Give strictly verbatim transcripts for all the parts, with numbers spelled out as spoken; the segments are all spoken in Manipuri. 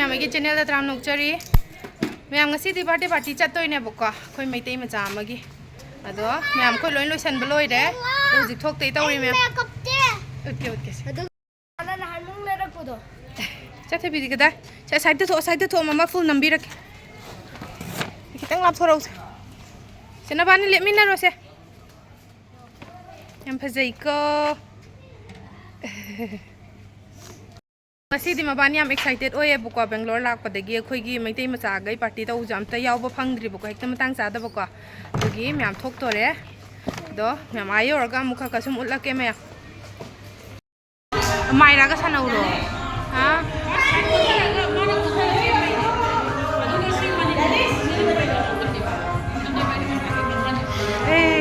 ꯃꯣꯏꯒꯤ ꯆꯦꯅꯦꯜꯗ ꯇꯔꯥꯝꯅ ꯑꯣꯛꯆꯔꯤ꯫ ꯃꯌꯥꯝ, ꯉꯁꯤꯗꯤ ꯕꯥꯔꯗꯦ ꯄꯥꯔꯇꯤ ꯆꯠꯇꯣꯏꯅꯦꯕꯀꯣ, ꯑꯩꯈꯣꯏ ꯃꯩꯇꯩ ꯃꯆꯥ ꯑꯃꯒꯤ꯫ ꯑꯗꯣ ꯃꯌꯥꯝ, ꯑꯩꯈꯣꯏ ꯂꯣꯏ ꯂꯣꯏꯁꯟꯕ ꯂꯣꯏꯔꯦ꯫ ꯑꯗꯣ ꯍꯧꯖꯤꯛ ꯊꯣꯛꯇꯣꯏ ꯇꯧꯔꯤ, ꯃꯌꯥꯝ꯫ ꯎꯠꯀꯦ, ꯎꯠꯀꯦ ꯁꯦ꯫ ꯑꯗꯨ ꯅꯍꯥꯟ ꯅꯪ ꯂꯩꯔꯛꯄꯗꯣ꯫ ꯆꯠꯊꯕꯤꯗꯤ ꯀꯗꯥꯏ? ꯁꯦ, ꯁꯥꯏꯗꯇ ꯊꯣꯛꯑꯣ, ꯁꯥꯏꯗꯇ ꯊꯣꯛꯑꯣ, ꯃꯃꯥ ꯐꯨꯜ ꯅꯝꯕꯤꯔꯛꯀꯦ꯫ ꯈꯤꯇꯪ ꯂꯥꯞꯊꯣꯔꯛꯎꯁꯦ꯫ ꯁꯦ, ꯅꯕꯥꯅꯤ ꯂꯦꯞꯃꯤꯟꯅꯔꯣꯁꯦ꯫ ꯌꯥꯝ ꯐꯖꯩꯀꯣ꯫ ꯉꯁꯤꯗꯤ ꯃꯕꯥꯅꯤ ꯌꯥꯝ ꯑꯦꯛꯁꯥꯏꯇꯦꯠ ꯑꯣꯏꯌꯦꯕꯀꯣ, ꯕꯦꯡꯒ꯭ꯂꯣꯔ ꯂꯥꯛꯄꯗꯒꯤ ꯑꯩꯈꯣꯏꯒꯤ ꯃꯩꯇꯩ ꯃꯆꯥꯈꯩ ꯄꯥꯔꯇꯤ ꯇꯧꯕꯁꯦ ꯑꯝꯇ ꯌꯥꯎꯕ ꯐꯪꯗ꯭ꯔꯤꯕꯀꯣ, ꯍꯦꯛꯇ ꯃꯇꯥꯡ ꯆꯥꯗꯕꯀꯣ꯫ ꯑꯗꯨꯒꯤ ꯃꯌꯥꯝ ꯊꯣꯛꯇꯣꯔꯦ꯫ ꯑꯗꯣ ꯃꯌꯥꯝ ꯑꯥ ꯌꯧꯔꯒ ꯑꯃꯨꯛ ꯈꯔ ꯈꯔ ꯁꯨꯝ ꯎꯠꯂꯛꯀꯦ ꯃꯌꯥꯝ꯫ ꯃꯥꯏꯔꯥꯒ ꯁꯥꯟꯅꯧꯔꯣ꯫ ꯍꯥ? ꯑꯦ꯫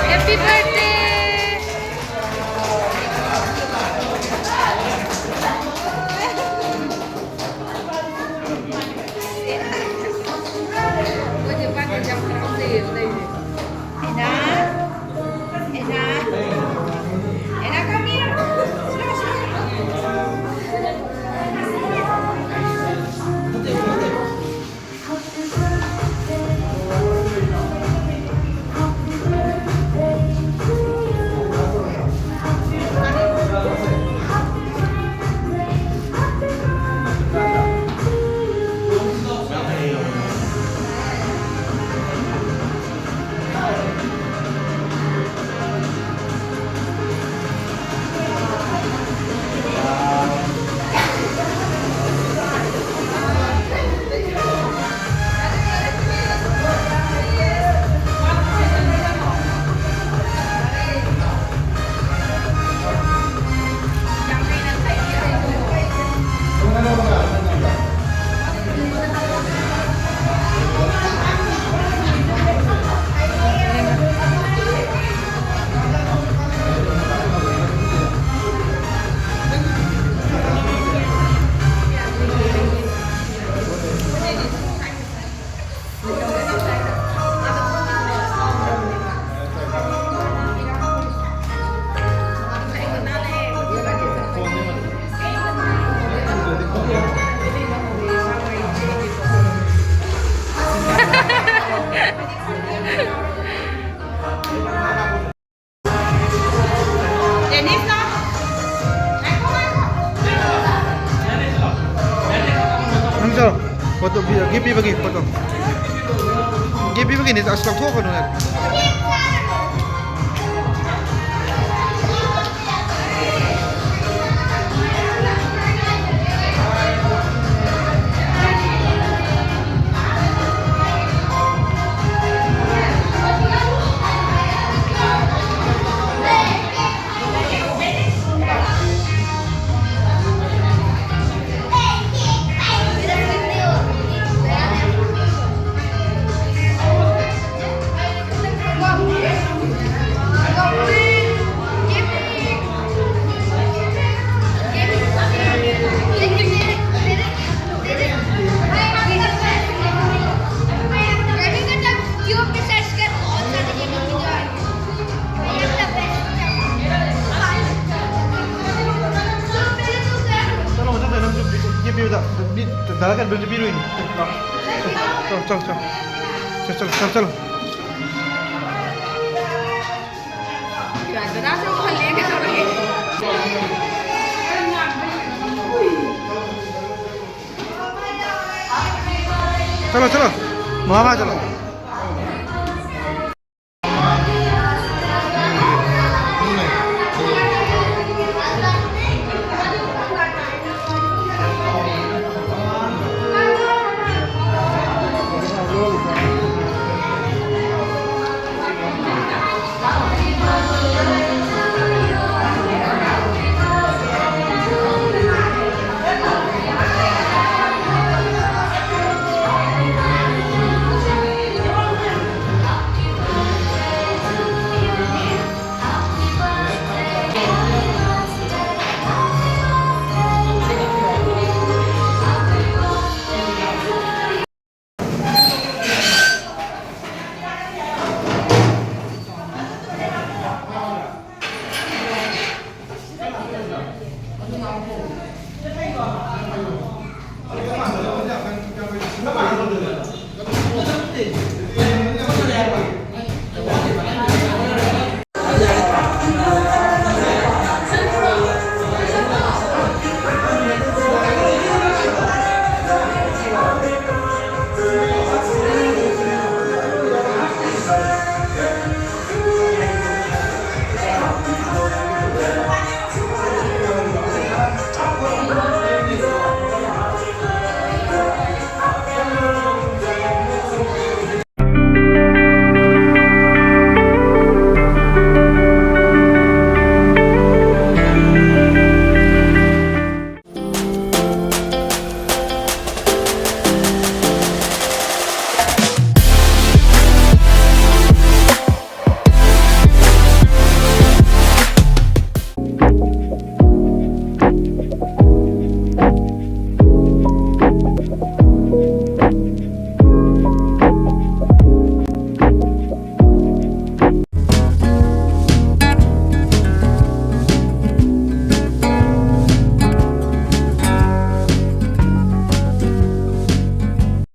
Happy birthday! ꯅꯪ ꯆꯠꯂꯣ꯫ ꯐꯣꯇꯣ ꯄꯤ-, ꯒꯤꯐ ꯄꯤꯕꯒꯤ ꯐꯣꯇꯣ꯫ ꯒꯤꯐ ꯄꯤꯕꯒꯤꯅꯦ, ꯑꯁ, ꯂꯧꯊꯣꯛꯀꯅꯨ ꯍꯥꯏ꯫ ꯆꯠꯂꯣ, ꯃꯊꯪꯗ ꯅꯪꯁꯨ ꯄꯤ-, ꯄꯤ-, ꯄꯤꯕꯗ ꯃꯤ ꯗꯥ ꯀꯩꯅꯣꯗꯨꯁꯨ ꯄꯤꯔꯨꯏꯅꯦ꯫ ꯂꯥꯛꯑꯣ꯫ ꯆꯠꯂꯣ, ꯆꯠꯂꯣ, ꯆꯠꯂꯣ꯫ ꯆꯠꯂꯣ, ꯆꯠꯂꯣ, ꯆꯠꯂꯣ, ꯆꯠꯂꯣ꯫ ꯔꯥꯖꯅꯥꯁꯨ ꯍꯜꯂꯦ, ꯀꯩꯗꯧꯔꯒꯦ? ꯆꯠꯂꯣ, ꯆꯠꯂꯣ꯫ ꯃꯃꯥ ꯆꯠꯂꯣ꯫